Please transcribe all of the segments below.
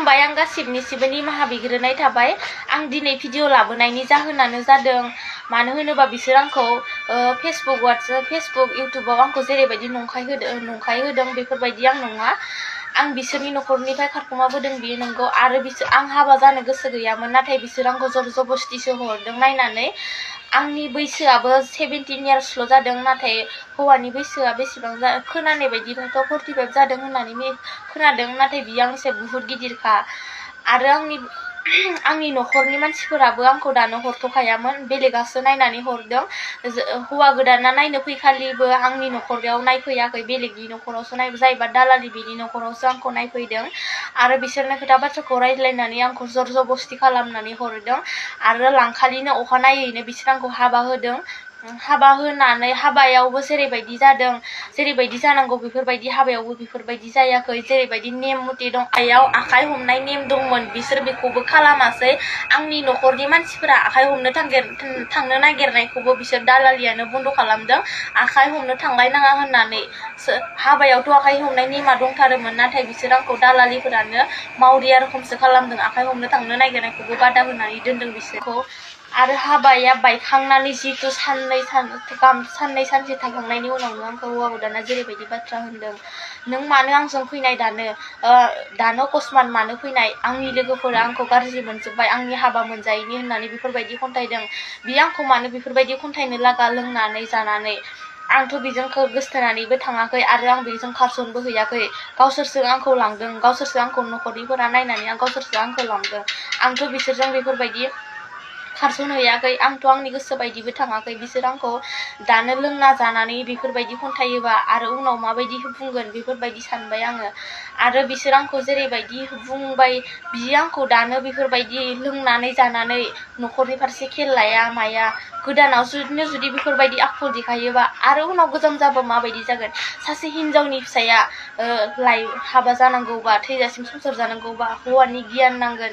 खुलुमबाय आं गासिबनिसिबो निमाहा बिग्रोनाय थाबाय। आं दिनै भिडिअ लाबोनायनि जाहोनानो जादों मानो होनोबा बिसोर आंखौ फेसबुक इउटुबाव आंखौ जेरैबायदि नंखाय होदों बेफोरबायदि आं नङा। आं बिसोरनि नखरनिफ्राय खारखुमाबोदों बियो नंगौ आरो आं हाबा जानो गोसो गैयामोन, नाथाय बिसोर आंखौ जर जबस्तिसो हरदों। नायनानै आंनि बैसोआबो 17 इयार्सल' जादों, नाथाय हौवानि बैसोआ बेसेबां खोनानाय बायदिबाथ' 45 जादों होननानै खोनादों, नाथाय बियो आंनिसाय बुहुत गिदिरखा। आरो आंनि नखरनि मानसिफोराबो आंखौ दानो हरथ'खायामोन, बेलेगासो नायनानै हरदों। हौवा गोदाना नायनो फैखालिबो आंनि नखराव नायफैयाखै, बेलेगनि नखरावसो जायबा दालालि बिनि नखरावसो आंखौ नायफैदों आरो बिसोरनो खोथा बाथ्राखौ रायज्लायनानै आंखौ जर जबस्ति खालामनानै हरदों। आरो लांखालिनो अखानायैनो बिसोर आंखौ हाबा होदों। हाबा होनानै हाबायावबो जेरैबायदि जादों, जेरैबायदि जानांगौ बेफोरबायदि हाबायावबो बेफोरबायदि जायाखै। जेरैबायदि नेम मथे दं, आखाइ हमनाय नेम दंमोन, बिसोर बेखौबो खालामासै। आंनि नखरनि मानसिफोरा आखाइ हमनो थांनो नागिरनायखौबो बिसोर दालालियानो बन्द' खालामदों, आखाइ हमनो थांलायनाङा होननानै। हाबायावथ' आखाइ हमनाय नेमा दंथारोमोन, नाथाय बिसोर आंखौ दालालिफोरानो मावरिया रोखोमसो खालामदों, आखाइ हमनो थांनो नागिरनायखौबो बादा होनानै दोनदों बिसोरखौ। आरो हाबाया बायखांनानै जिहेतु साननै सानसे थांखांनायनि उनावनो आंखौ हौवा गोदाना जेरैबायदि बाथ्रा होनदों, नों मानो आंजों फैनाय दानो अकस्मात मानो फैनाय, आंनि लोगोफोरा आंखौ गाज्रि मोनजोब्बाय, आंनि हाबा मोनजायैनि होननानै बेफोरबायदि खन्थाइदों। बियो आंखौ मानो बेफोरबायदि खन्थाइनो लागा लोंनानै जानानै? आंथ' बेजों गोसथोनानैबो थाङाखै आरो आं बेजों खारसनबो हैयाखै। गावसोरसो आंखौ लांदों, गावसोरसो आंखौ नखरनिफोरा नायनानै गावसोरसो आंखौ लांदों। आंथ' बिसोरजों बेफोरबायदि खारसनहैयाखै, आंथ' आंनि गोसो बायदिबो थाङाखै। बिसोर आंखौ दानो लोंना जानानै बेफोरबायदि खन्थायोबा आरो उनाव माबायदि बुंगोन बेफोरबायदि सानबाय आङो। आरो बिसोर आंखौ जेरैबायदि बुंबाय, बियो आंखौ दानो बेफोरबायदि लोंनानै जानानै नखरनि फारसे खेल लाया माया। गोदानाव जुदि बेफोरबायदि आखल देखायोबा आरो उनाव गोजाम जाबा माबायदि जागोन? सासे हिनजावनि फिसाया हाबा जानांगौबा, थैजासिम संसार जानांगौबा हौवानि गियान नांगोन।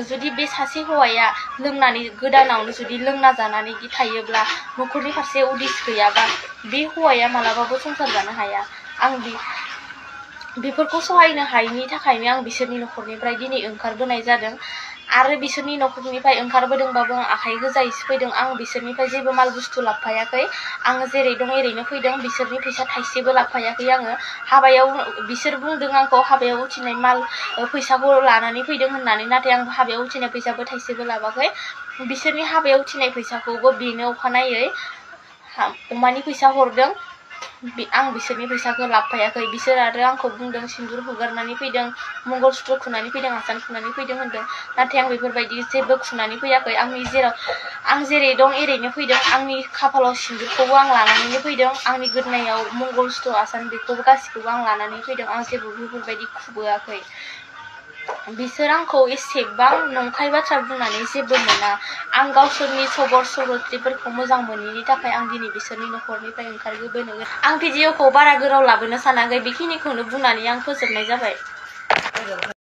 जुदि बे सासे हौवाया लोंनानै गोदानावनो जुदि लोंना जानानै थायोब्ला, नखरनि फारसे उदिस गैयाबा, बे हौवाया मालाबाबो संसार जानो हाया। आं बेफोरखौ सहायनो हायैनि थाखायनो आं बिसोरनि नखरनिफ्राय दिनै ओंखारबोनाय जादों। आरो बिसोरनि नखरनिफ्राय ओंखारबोदोंबाबो आं आखाइ गोजायैसो फैदों। आं बिसोरनिफ्राय जेबो माल बुस्थु लाबोफायाखै, आङो जेरै दं एरैनो फैदों। बिसोरनि फैसा थाइसेबो लाबोफायाखै आङो। हाबायाव बिसोर बुंदों आंखौ हाबायाव उथिनाय फैसाखौ लानानै फैदों होननानै, नाथाय आं हाबायाव उथिनाय फैसाबो थाइसेबो लाबाखै। बिसोरनि हाबायाव उथिनाय फैसाखौबो बेनो अखानायै अमानि फैसा हरदों, आं बिसोरनि फैसाखौ लाबोफायाखै। बिसोर आरो आंखौ बुंदों सिन्दुर हुगारनानै फैदों, मंगलसुत्र खुनानै फैदों, आसान खुनानै फैदों होनदों, नाथाय आं बेफोरबायदि जेबो खुनानै फैयाखै। आं जेरै दं एरैनो फैदों। आंनि खाफालाव सिन्दुरखौबो आं लानानैनो फैदों, आंनि गोदोनायाव मंगलसुत्र आसान बेखौबो गासिखौबो आं लानानै फैदों। आं जेबो बेफोरबायदि खुबोआखै। बिसोर आंखौ एसेबां नंखाय बाथ्रा बुंनानै जेबो मोना। आं गावसोरनि सबर-सरत्रिफोरखौ मोजां मोनैनि थाखाय आं दिनै बिसोरनि नखरनिफ्राय ओंखारबोनो आं भिडिअखौ बारा गोलाव लाबोनो सानाखै, बेखिनिखौनो बुंनानै आं फोजोबनाय जाबाय।